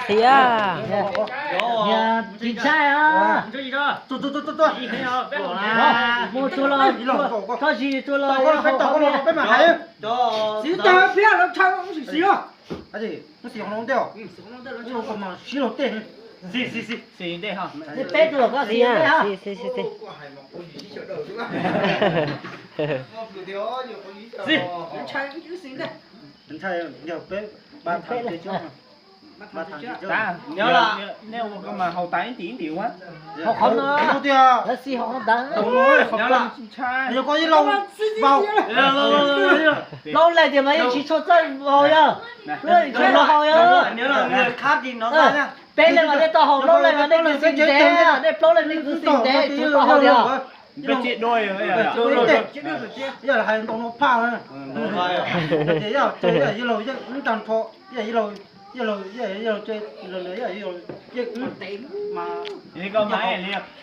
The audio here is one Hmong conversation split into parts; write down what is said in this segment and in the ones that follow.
Xiv, niag tsis ntshai os. Mus tua los, tso zis tua los, peb mam hais. Xiv tag phiab los tshaj xiv os. Xiv los tej. Peb tus los koj xiv tej os. Xiv, ntshai ib xiv ntej. Ntshai yog peb ba tham tej tso. Nyob, nej ua koj mas haus tas ib ntim ib ntim ua. Haus qhov no, lawv xis haus qhov ntawd. Yog koj ib laug vau, plaub leeg tias mas yeej tsis tshua txawj haus yog. Tsis tshua haus yog. Peb leeg mas nej tau haus, plaub leeg mas nej kwv xis ntev, nej plaub leeg nej kwv xis ntev, tsis tau haus tiag. Peb tsis dua. Yog hais ntau no phaj na. Ces yog ces yog laug yeej ib tag nrho, yog laug, yog laug, yog laug yeej,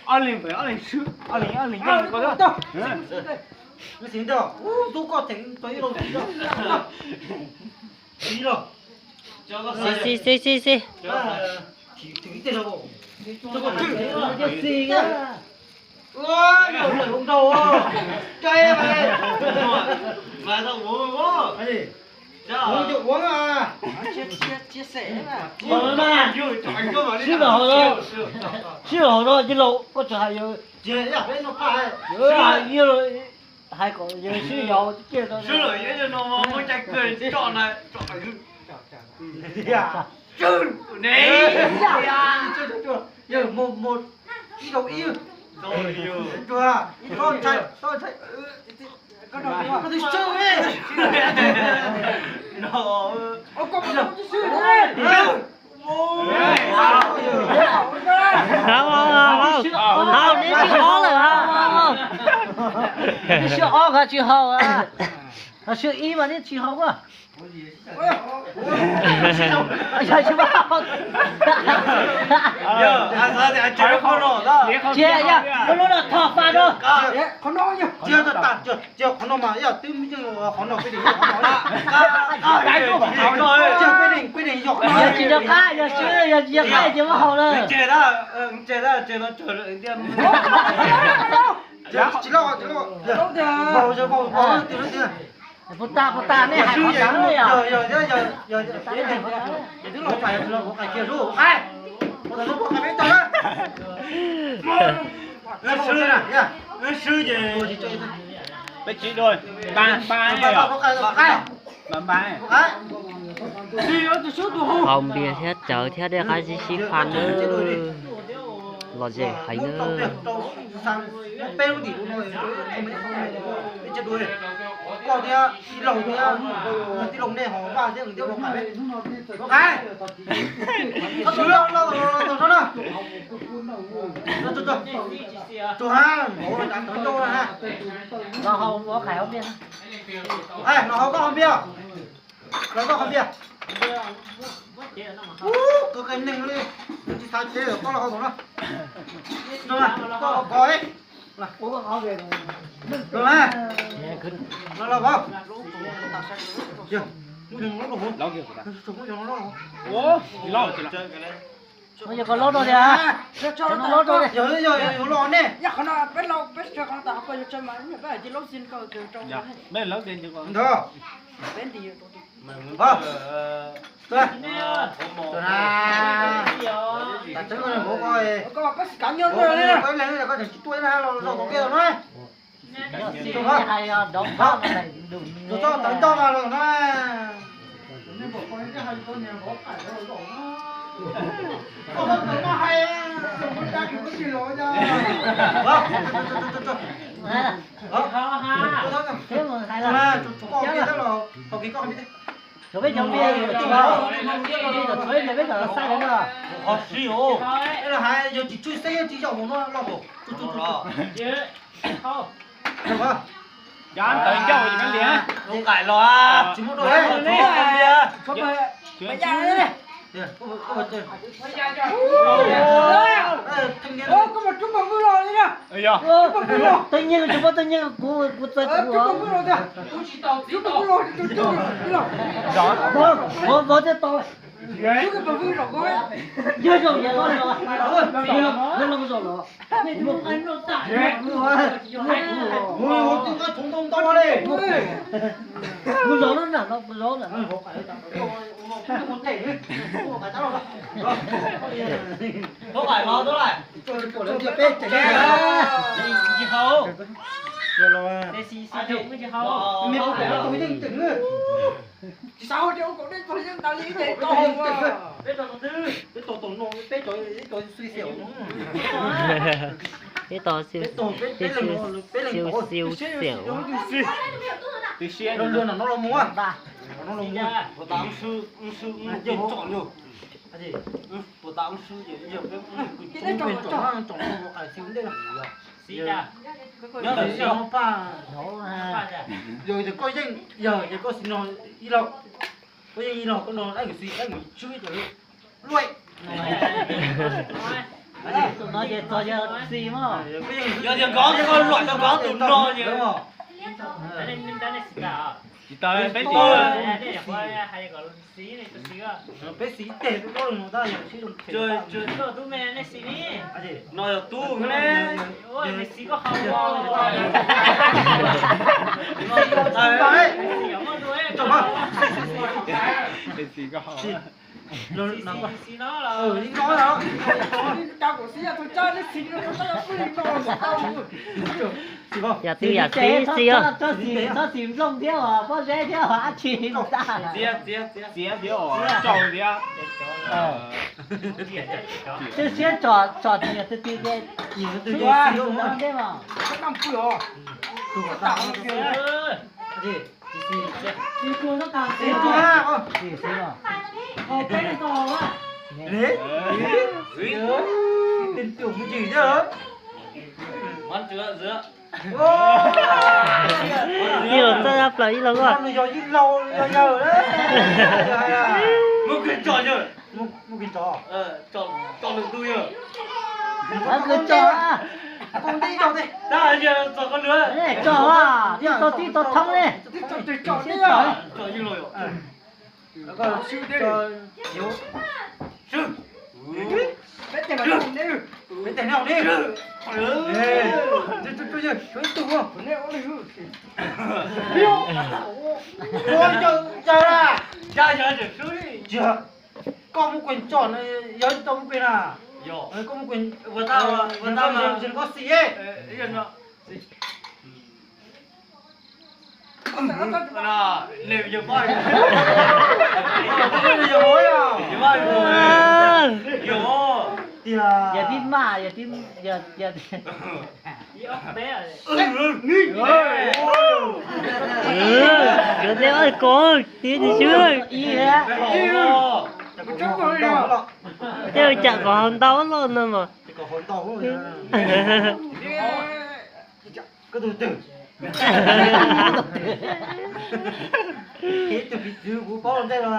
ob leeg, ob leeg swb, ob leeg, ob leeg yeej. Kwv xis ntev, tub koj teem tau ib laug tsis, tsis laug. Xis, xis, xis, xis. Sib lawm hauv no, sib lawm hauv no, cia laus koj tseem hais yawg, hais kom yawg sib yaus kiag tau. Yawg mus mus ib zaug ib, koj twb swb. Haus, neb swb ob lawm, haus, neb swb ob koj tsis haus, swb ib mas neb tsis haus a. Tsis, lub no thom faj no. Qhov no mas yog twb yeej qhov no, peb deem yog qhov no. Yog peb deem, peb deem yog qhov no. Yog tsis yog qab, yog swb, yog tsis yog qab ces muab haus lawm. Tsis loj, tsis loj. Vau, vau, vau tiag tiag. Puas tas, puas tas, nej hais qhov tseeb yog. Peb tsis dua, npa npa, npa npa. Haus npias thiab cawv thiab dej qab zib sib pha nawb. Lom zem heev nawb. Los haus koj hauv npias. Los koj hauv npias. Ub, kwv qias neeg li, tsis xav cev, koj los hauv no. Koj kov, kov. Los, los, los. Yog koj los no tiag. Yog, yog, yog los ne. Yog qhov no peb laub, peb sawv qhov tas, koj yuav tsawg mas peb hais tias laub xwb, koj kawg rau. Ntag. Koj tseem tsis tuaj na, los zaum tus kiag no. Tus txoj tawv ntog mas los no. Tus koj kiag los, hauv kiag koj. Qhov siv os, es los hais yog tsis tshwj xeeb tsis yaum mus no los. Cov ntawd ncauj ces kav liam. Mus nqaim los, tsis muaj dua. Teej Nyiag tsis muaj teej nyiag, kuv, kuv txawj kuv. Vov, vov thiab tau. Yog zaum yog los, yog los zaum los. Mus zaum na, mus zaum na. Tsis xav ua ces ua kom dej tawg li tes tau. Peb tau tom no, peb tau ib tau xui xeem no. Peb tau xui xeem. Lwg lwg no los mus, no los mus, puas tas ub swb, ub swb, ub yeej tsom lug. Puas tas ub swb ces yog peb ub kwv tsom, tsom lug qas xi ntej no. Nyob ntawm yog paj, yog tias koj yeej, yog tias koj xi no ib laug, koj yeej ib laug koj no dab kwv xi dab kwv tswb cov luaj. No ces txog yog xi mog. Yog tias nkawd koj luam rau nkawd tus no ces tsis tas peb tug. Peb xi teg peb paub no tab yog sib zoo. No yog tub ne. Yam twg yam txiv xi os. Txhob xis nplooj thiab os, pob zeb thiab os, dab tsi ntag. Txiav thiab os, tsaus thiab. Twb siab tsom tsom tsis yog twg twg ces, twb siab tsom ntej mas. Ib los txawj dab plaws ib los koj. Mus kwv tso yawg. Mus kwv tso. Mus kwv tso. Tso, tib tau thoob ne. Tso, tib tau thoob ne. Peb teg ne, peb teg ne. Ib tug, ua yawg, yawg, koj muab kuv tsom no, yog tsis tau muab kuv na. Koj muab kuv, ua tab, ua tab, koj xis. Yog tib maj, yog tib, yog, yog Cov tej oj kov tiag tiag xwb. Tej cam kom haus ntau loj no mas. Koj tus twg? Tus piv txwv kuv paub ntej no.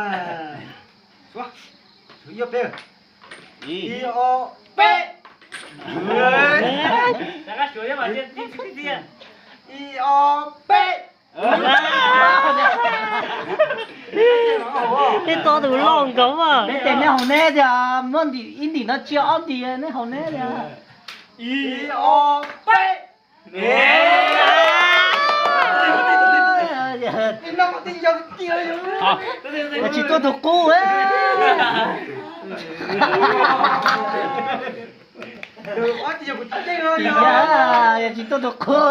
Ib, ob, peb. Ib, ob, peb. Tej tod tus loj nkaus mas. Peb tes neb haus neb tiag, muab ntim ib ntim no tsiab ob ntim neb haus neb tiag. Ib, ob, peb. Tsis tuaj tus qub. Tsis tuaj tus qub.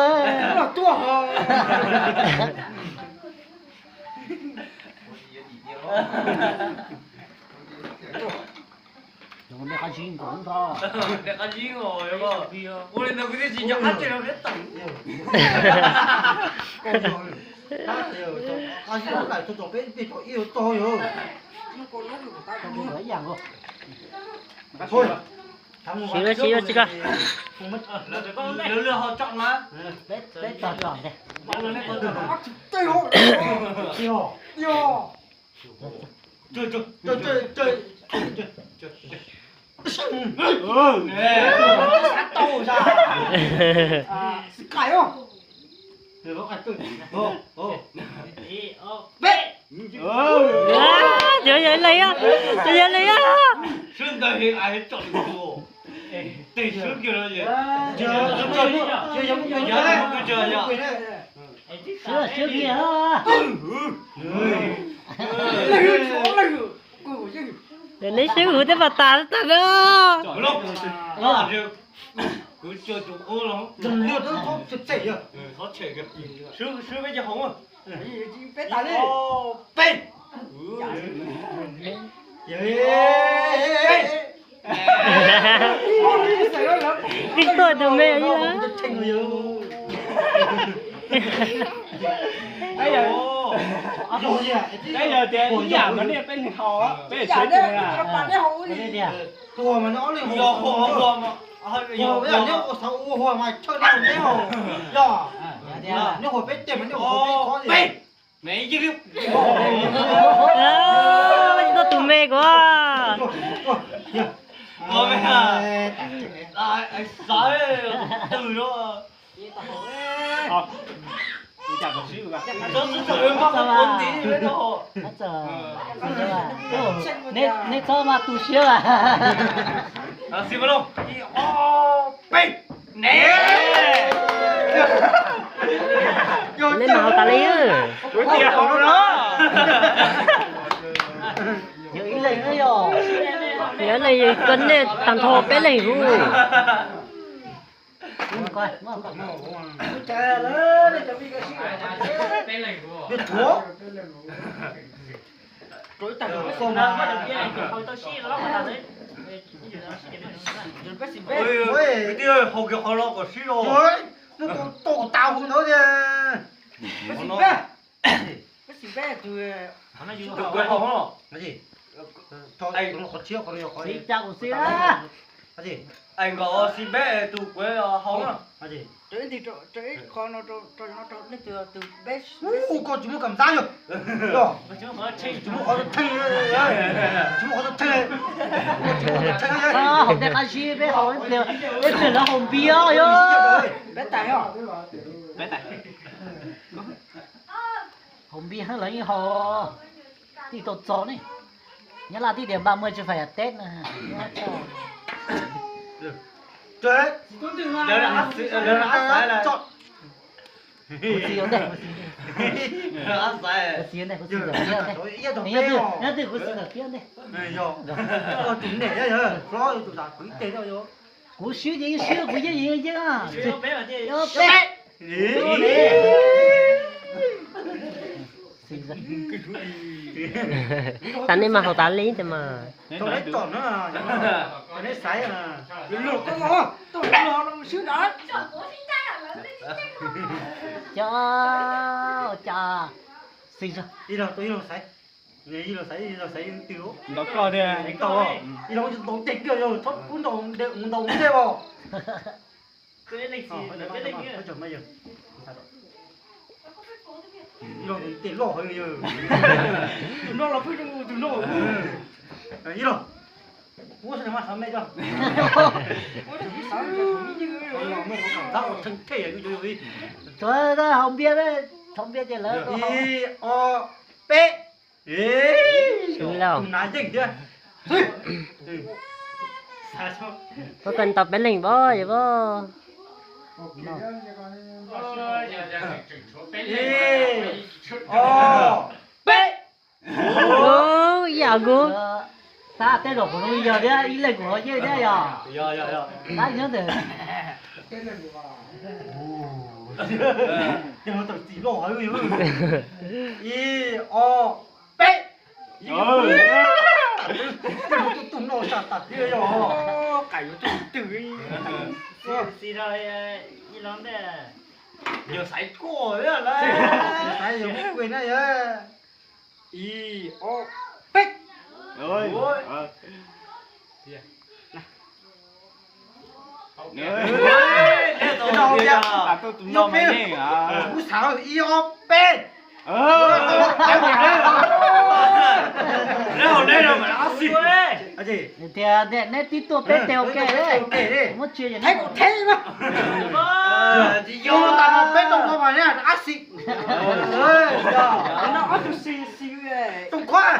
Qab zib nkaus. Ua li ntawd kuv thiaj tsis nco qab tseg rau peb tawm. Qab zib lawm, tau peb ib tog ib tog yog. Siv, siv, siv. Lawv lawv ho tsom na. Peb tog tsom ntej. Yog, yog li, yog li. Sib ntawd es tsom tus, tes sib kiag no es. Sib kiag. Neb sib huv tej pas tas tag na. Kwv coj tus ub los. Sib peb cov hauv. Peb. Twb tuaj tus me ib lawm. Yog tias ib yam mas nej peb leeg haus, peb sawv tus na. Tua mas nws ob leeg haus. Neb ua xav ua hua mas chawj neb haus, neb haus. Yog neb haus peb tes mas neb haus peb qhov. Tuaj tus me kuv. Neb txhob mas tu siab as. Neb mas haus tas li. Yog ib leeg, yog leeg koj nej tag nrho peb leeg huv. Kwv tij, haus kiag qhov no kom sib los. Muab kuv tua tas hauv ntawd tiag. Qhov tshiab qhov no yog qhov. Es nkawd xib peb tus kuv haus na. Ub, koj tsis muaj kam ntxab yog. Tsis muaj qhov theej, tsis muaj qhov theej. Haus tej qab zib peb haus ib pliag, ib pliag lawv haus npias yog. Haus npias lawv yeej haus. Tij tau txog ne. Nyab Laj tib tias ba muaj tsis fais Tết na. Kuv txiv ntej, kuv txiv ntej, kuv txiv ntawm tiab ntej. Nyob twg kuv txiv ntawm tiab ntej. Tus niam, hlob tus tam kwv tij no. Kuv swb ces yeej swb, kuv yeej yeej yeej. Tas nej mas haus tas li tes mas. Cov, cov, xis. Ntau koj tiag. Ntau tes kiag, txhob pub ntau ntej os. Tus no los pheej zoo tus no. Ib los, muab xav me cov. Muab xav me cov. Tab ua theej thej yog. Tsuav haus npias, haus npias ces lawv. Ib, ob, peb. Tus nav yeej thiab. Koj koj tau peb leeg pab yog pab. Ib, ob, peb. Ib yam kuv. Tab tej zaum kuv zoo yog thiab, ib leeg kuv ho yeej thiab yog. Tab nyob ntawm. Ib, ob, peb. Tus no sab tas thiab yog. Qais yuav tus twg. Xis no, ib los ntej. Yog xaiv koj thiab lawm. Xaiv yog kuj na yog. Ib, ob, peb. Kuv xav ib, ob, peb. Tias neb twb tuaj peb teg ua ke, muab tsia. Tub Khob,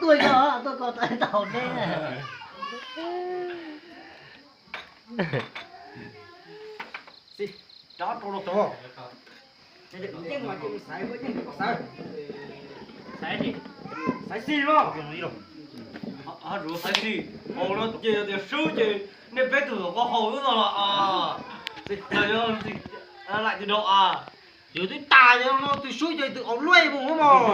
tuaj ko, tuaj ko tau neb. Xib, rov rau los tod. Yeej mas ces xaiv, yeej xaiv. Xaiv xib los? Xaiv xib, hauv no ces yog tias swb ces nej peb tug kom koj haus xwb no los? Laim tus daus as. Yus twb tas ces no tus swb ces tus aus luaj mus mog.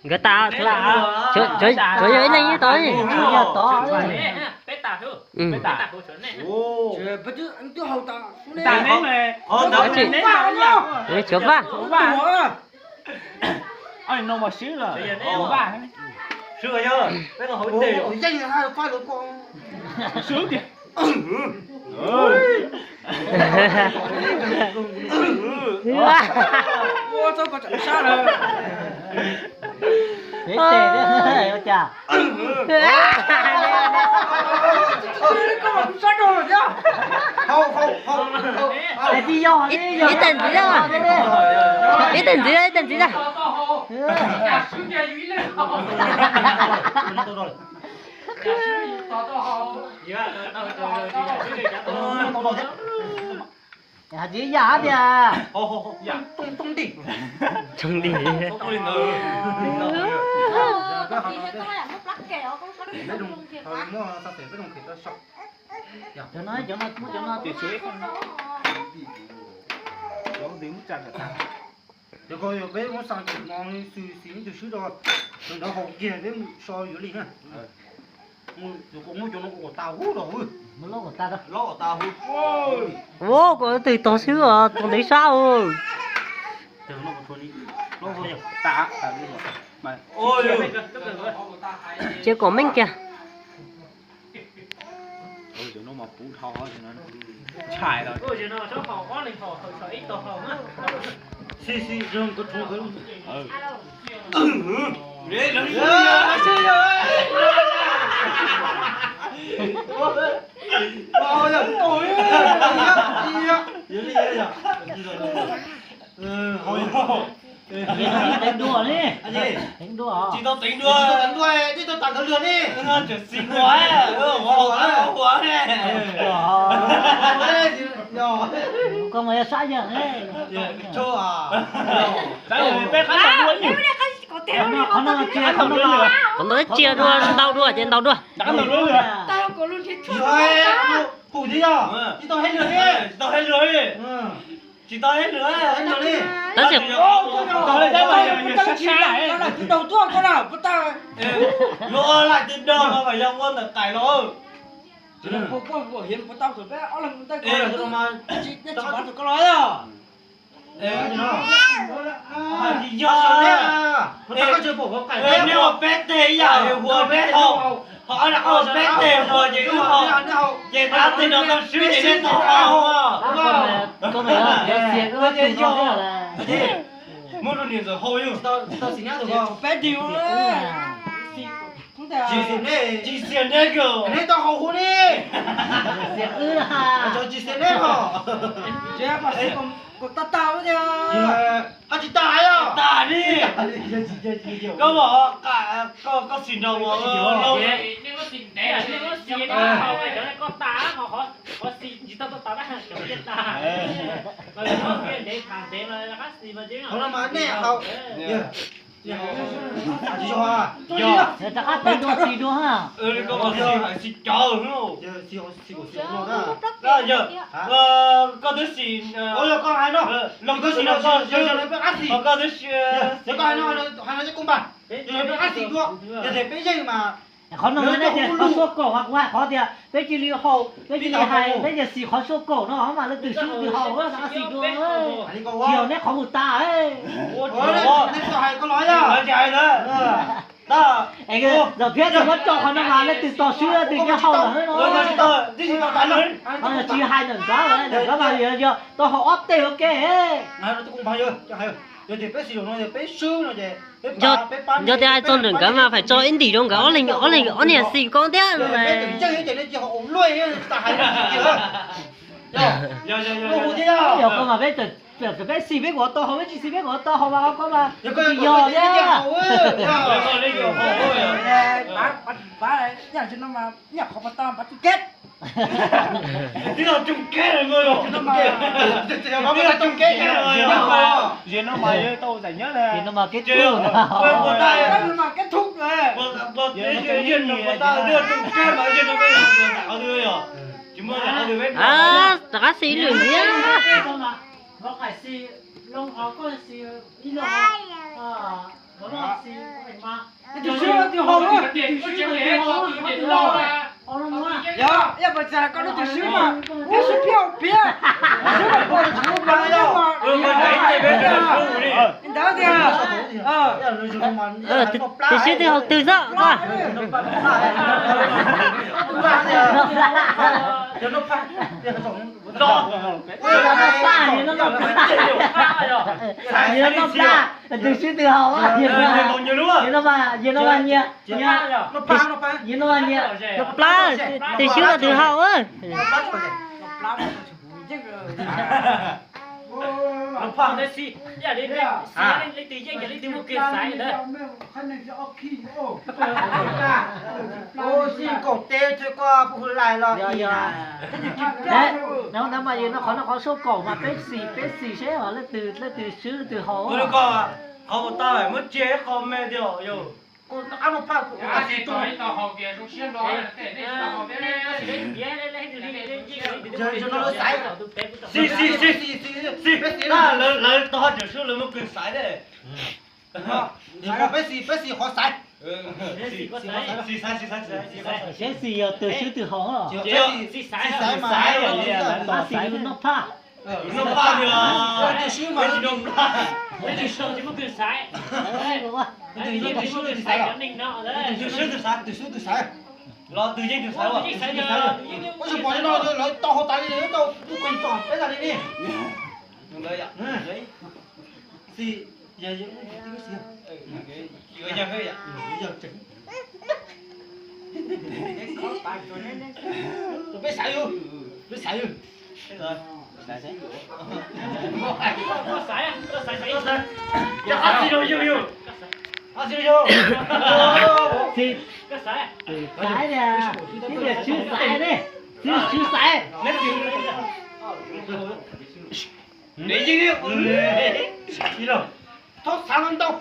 Nkawd tas, tshuav yog ib leeg ib tod, tshuav yog tod. Tshuav Vaj. Swb tiag. Ua txoj ko tsam sab lawm. Peb tes ua cas? Ib tes ntxiv, ib tes ntxiv, ib tes ntxiv. Hais tsis yam tias tooj dig. Cov no, cov no, muab cov no. Cov ko yog peb muab xa ntawm no xwb, xis ib tug swb rau, ntawd haus kiag peb mus so yuav li na. Mus, tus ko muab cov no ua kom tas huv rau. Ua kom twg tog xwb os, tus ntev sab os. Cia kom meej kiag. Teev dua ne. Teev dua. Tsis tau teev dua. Tsis tau tas nkawd lwg ne. Tseem xis huas, huas ne. Koj mas yog sab yawg ne. Qhov no tsiag, qhov no tsiag dua, ntau dua ces ntau dua. Pum thiab yog tsis tau hais lwg ne. Tsis tau hais lwg. Tab sis luag laim twg dog no mas yog ua ntawm qais los. Yog, nej ua peb teg ib yam huas peb haus, ho ob niag qau peb teg huas ces wb haus, ces dab teg no tau swb ces nej tau haus. Muab rau niam ntxawm haus yog. Peb teg. Tsis xiam nej, tsis xiam nej kawg. Nej tau haus huv ne. Tsis xiam nej os. Kom tag tag tiag. Haj tsis tas os. Tas li. Koj, koj xis nraus ua. Qhov no mas nej haus. Tsis yog, rov qab teev dua xis dua ha. Koj xis cov, koj twb xis, los koj xis no, koj twb xis, koj hais no, hais no cov koob npas, yog peb qab xis dua, yog tias peb yeej mas. Qhov no nej tias qhov suab kaum, kuv hais qhov tias peb cia li haus, peb cia li hais, peb cia xis qhov suab kaum no mas leej twg swb twg haus, qab xis dua. Tsis yog neb qhov mus tas. Nej tau hais koj los yog. Zaum thiab tsis muab tso qhov no mas leej twg tog swb leej twg nyob hauv lawm no. Tsis hais ntawm nkawd, ntawm nkawd mas yog tau haus ob teg ua ke. Yog tias hais txog ntawm nkawd mas phải tso ib ntim rau nkawd ob leeg, ob leeg ob niag xim ko thiab. Yog koj mas peb xim peb kuv tau haus, peb tsis xim peb kuv tau haus mas koj mas tsis yog thiab. Twb yog tsoo keb, twb yog tsoo keb, yog no mas yog tau zaim nyob na, no mas keb thub, keb thub, yog no mas keb thub, twb yog tsoo keb mas yog no yog. Rov qab xim ib lwm thiab. Tus swb twg haus twg xwb. Tus swb twg haus, yog no mas, yog no mas nyias, yog no mas nyias, no plab, tus swb los twg haus. Leej twg yeej leej twg muaj kev xaiv ntawd. Kaum teb thiab koj puj hu lais los ib na. Qhov no qhov sab kaum mas peb xim peb xim seb leej twg, leej twg swb leej twg haus. Qhov puas tau muab tseg ib qho me tiag yog. Xim, xim, xim, xim, lawv tau haj tseem swb lawv muaj kev xaiv thiab. Peb xim, peb xim qhov xaiv. Seb xim yog twg swb twg haus. Xim xaiv mas, xim noj phaj. Noj phaj tiag. Twg swb mas, twg swb, twg xaiv, twg swb twg xaiv, los twg yeej twg xaiv. Ua tsis pom li no lawv tau hauv tas li, lawv tau kuj kheev tsom peb tas li ni. Xim, yog, yog, yog, yog, peb xaiv, peb xaiv. Xaiv tias, xaiv tias swb xaiv ne, swb xaiv. Txhob xav ntau.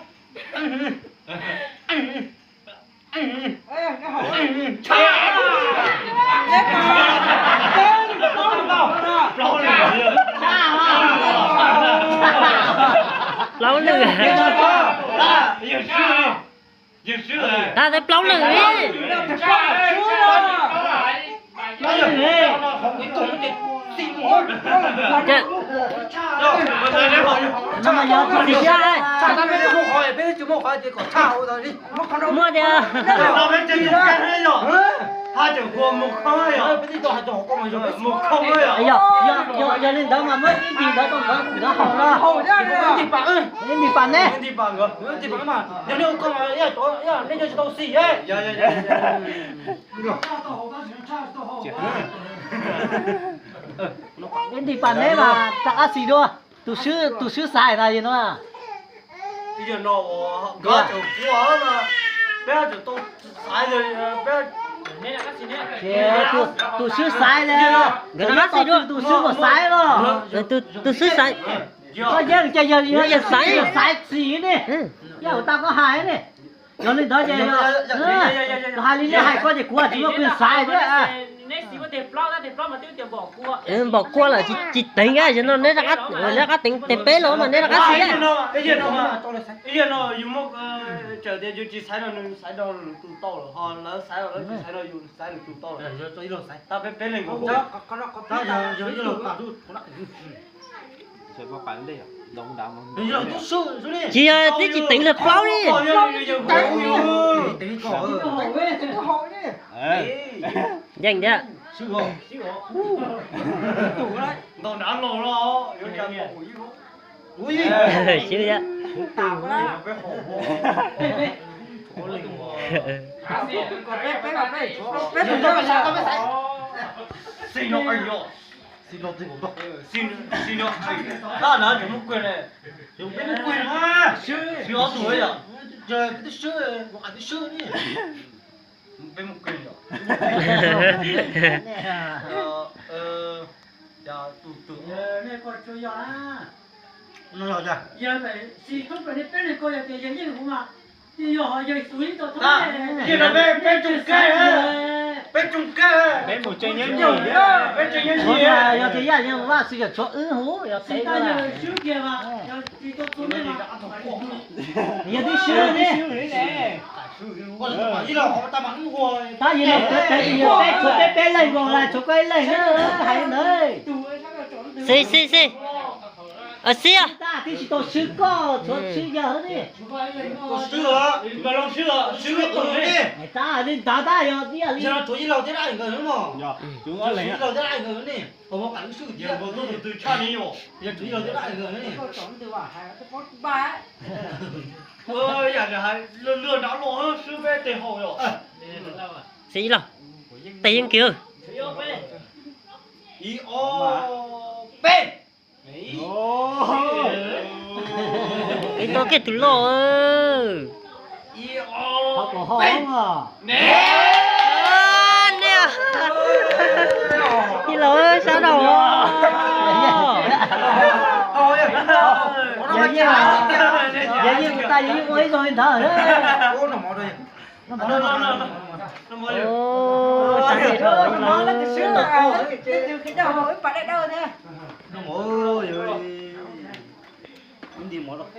Plaub lwm. Tab tej plaub lwm li. Muaj tias, yog li ntawd mas muab ib ntim ntawd rau nkawd, nkawd haus no. Ib ntim pam ne. Ib ntim pam ne mas rov qab xim dua. Tus swb, tus swb xaiv na yog no. Tus swb xaiv na, nkawd rov qab xim dua. Tus swb kom xaiv los. Tus swb xaiv. Koj yeej ces yog xaiv, xaiv xim ne. Yog ua tau koj hais ne. Yog li ntawd ces, hais li nej hais koj ces kuv tsis muaj kws xaiv thiab. Npom kua lawm tsis teev, yog no neb rov qab teev peb los mas neb rov qab xim. Yog no yus muaj tsawm tias yus tsis xaiv no nws xaiv no lwm tus tau lawm, ho lawv xaiv los lawv tsis xaiv no yus xaiv lwm tus tau lawm. Tab peb peb leeg nkaus. Tsis yog twb tsis teev lawm plaub li. Yeej thiab. Siv thiab. Peb tsoom kawg, peb tsoom kawg, peb tsoom kawg. Yog tias yam yog Vaj Xwm yog tshuav wb hu yog peb. Yog twb swb ne. Tab yog no peb, peb, peb leeg nkaus los tshuav koj ib leeg na, hais ntawd. Xib, xib, xib. Xib, tab twb tsis tau swb koj, tshuav swb yawg ne. Tab li ntawd tab yog ib yam li. Xib ib los, tes yeej kiag. Ib, ob, peb. Ib tau kiag tus loj. Ib los sab rau. Yog yeej ua ib zaug li ntawd. Nti mov los.